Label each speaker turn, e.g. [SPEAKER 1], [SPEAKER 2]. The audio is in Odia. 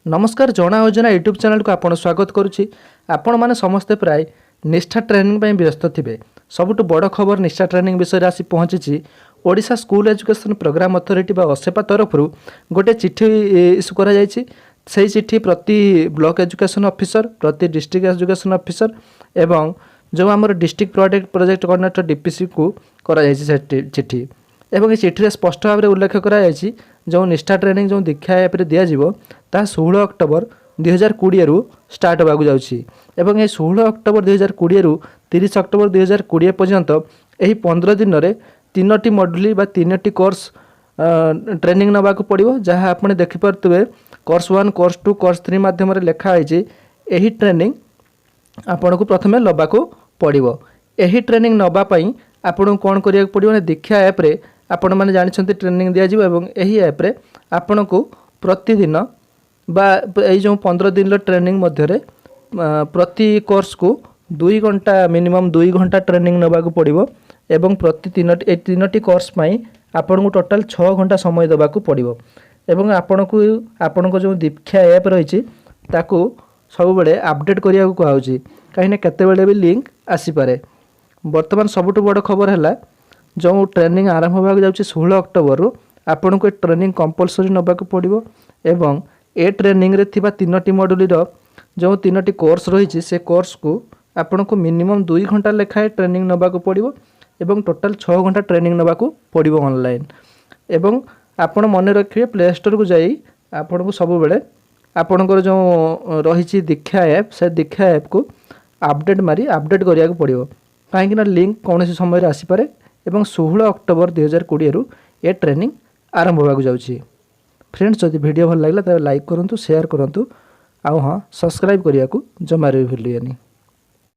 [SPEAKER 1] ନମସ୍କାର, ଜଣା ଅଜଣା ୟୁଟ୍ୟୁବ୍ ଚ୍ୟାନେଲକୁ ଆପଣ ସ୍ୱାଗତ କରୁଛି। ଆପଣମାନେ ସମସ୍ତେ ପ୍ରାୟ ନିଷ୍ଠା ଟ୍ରେନିଂ ପାଇଁ ବ୍ୟସ୍ତ ଥିବେ। ସବୁଠୁ ବଡ଼ ଖବର ନିଷ୍ଠା ଟ୍ରେନିଂ ବିଷୟରେ ଆସି ପହଞ୍ଚିଛି। Odisha school education programme authority ବା ଅସେପା ତରଫରୁ ଗୋଟେ ଚିଠି ଇସ୍ୟୁ କରାଯାଇଛି। ସେଇ ଚିଠି ପ୍ରତି ବ୍ଲକ ଏଜୁକେସନ୍ ଅଫିସର, ପ୍ରତି ଡିଷ୍ଟ୍ରିକ୍ଟ ଏଜୁକେସନ୍ ଅଫିସର ଏବଂ ଯେଉଁ ଆମର ଡିଷ୍ଟ୍ରିକ୍ଟ ପ୍ରୋଜେକ୍ଟ କୋଅର୍ଡ଼ିନେଟର, ଡିପିସିକୁ କରାଯାଇଛି ସେ ଚିଠି। ଏବଂ ଏ ଚିଠିରେ ସ୍ପଷ୍ଟ ଭାବରେ ଉଲ୍ଲେଖ କରାଯାଇଛି, ଯେଉଁ ନିଷ୍ଠା ଟ୍ରେନିଂ ଯେଉଁ ଦୀକ୍ଷା ଆପ୍ରେ ଦିଆଯିବ, ତାହା 16 ଅକ୍ଟୋବର 2020ରୁ ଷ୍ଟାର୍ଟ ହେବାକୁ ଯାଉଛି। ଏବଂ ଏହି 16 ଅକ୍ଟୋବର 2020ରୁ 30 ଅକ୍ଟୋବର 2020 ପର୍ଯ୍ୟନ୍ତ ଏହି 15 ଦିନରେ ତିନୋଟି ମଡ୍ୟୁଲ୍ ବା ତିନୋଟି କୋର୍ସ ଟ୍ରେନିଂ ନେବାକୁ ପଡ଼ିବ, ଯାହା ଆପଣ ଦେଖିପାରୁଥିବେ କୋର୍ସ 1, କୋର୍ସ 2, କୋର୍ସ 3 ମାଧ୍ୟମରେ ଲେଖା ହେଇଛି। ଏହି ଟ୍ରେନିଂ ଆପଣଙ୍କୁ ପ୍ରଥମେ ନେବାକୁ ପଡ଼ିବ। ଏହି ଟ୍ରେନିଂ ନେବା ପାଇଁ ଆପଣଙ୍କୁ କ'ଣ କରିବାକୁ ପଡ଼ିବ ନା, ଦୀକ୍ଷା ଆପ୍ରେ ଆପଣମାନେ ଜାଣିଛନ୍ତି ଟ୍ରେନିଂ ଦିଆଯିବ। ଏବଂ ଏହି ଆପ୍ରେ ଆପଣଙ୍କୁ ପ୍ରତିଦିନ ବା ଏଇ ଯେଉଁ 15 ଦିନର ଟ୍ରେନିଂ ମଧ୍ୟରେ ପ୍ରତି କୋର୍ସକୁ 2 ଘଣ୍ଟା, ମିନିମମ୍ 2 ଘଣ୍ଟା ଟ୍ରେନିଂ ନେବାକୁ ପଡ଼ିବ। ଏବଂ ପ୍ରତି ତିନୋଟି, ଏ ତିନୋଟି କୋର୍ସ ପାଇଁ ଆପଣଙ୍କୁ ଟୋଟାଲ୍ 6 ଘଣ୍ଟା ସମୟ ଦେବାକୁ ପଡ଼ିବ। ଏବଂ ଆପଣଙ୍କୁ ଆପଣଙ୍କ ଯେଉଁ ଦୀକ୍ଷା ଆପ୍ ରହିଛି, ତାକୁ ସବୁବେଳେ ଅପଡ଼େଟ୍ କରିବାକୁ କୁହାହେଉଛି, କାହିଁକିନା କେତେବେଳେ ବି ଲିଙ୍କ୍ ଆସିପାରେ। ବର୍ତ୍ତମାନ ସବୁଠୁ ବଡ଼ ଖବର ହେଲା, ଯେଉଁ ଟ୍ରେନିଂ ଆରମ୍ଭ ହେବାକୁ ଯାଉଛି 16 ଅକ୍ଟୋବରରୁ, ଆପଣଙ୍କୁ ଏ ଟ୍ରେନିଂ କମ୍ପଲସରି ନେବାକୁ ପଡ଼ିବ। ଏବଂ ଏ ଟ୍ରେନିଂରେ ଥିବା ତିନୋଟି ମଡ୍ୟୁଲର ଯେଉଁ ତିନୋଟି କୋର୍ସ ରହିଛି, ସେ କୋର୍ସକୁ ଆପଣଙ୍କୁ ମିନିମମ୍ 2 ଘଣ୍ଟା ଲେଖାଏଁ ଟ୍ରେନିଂ ନେବାକୁ ପଡ଼ିବ ଏବଂ ଟୋଟାଲ୍ 6 ଘଣ୍ଟା ଟ୍ରେନିଂ ନେବାକୁ ପଡ଼ିବ ଅନଲାଇନ୍। ଏବଂ ଆପଣ ମନେ ରଖିବେ, ପ୍ଲେ ଷ୍ଟୋରକୁ ଯାଇ ଆପଣଙ୍କୁ ସବୁବେଳେ ଆପଣଙ୍କର ଯେଉଁ ରହିଛି ଦୀକ୍ଷା ଆପ୍, ସେ ଦୀକ୍ଷା ଆପ୍କୁ ଅପଡ଼େଟ୍ ମାରି ଅପଡ଼େଟ୍ କରିବାକୁ ପଡ଼ିବ, କାହିଁକିନା ଲିଙ୍କ୍ କୌଣସି ସମୟରେ ଆସିପାରେ। ଏବଂ 16 ଅକ୍ଟୋବର 2020ରୁ ଏ ଟ୍ରେନିଂ ଆରମ୍ଭ ହେବାକୁ ଯାଉଛି। ଫ୍ରେଣ୍ଡସ୍, ଯଦି ଭିଡ଼ିଓ ଭଲ ଲାଗିଲା ତେବେ ଲାଇକ୍ କରନ୍ତୁ, ସେୟାର କରନ୍ତୁ, ଆଉ ହଁ, ସବସ୍କ୍ରାଇବ୍ କରିବାକୁ ଜମାରୁ ବି ଭୁଲିବେନି।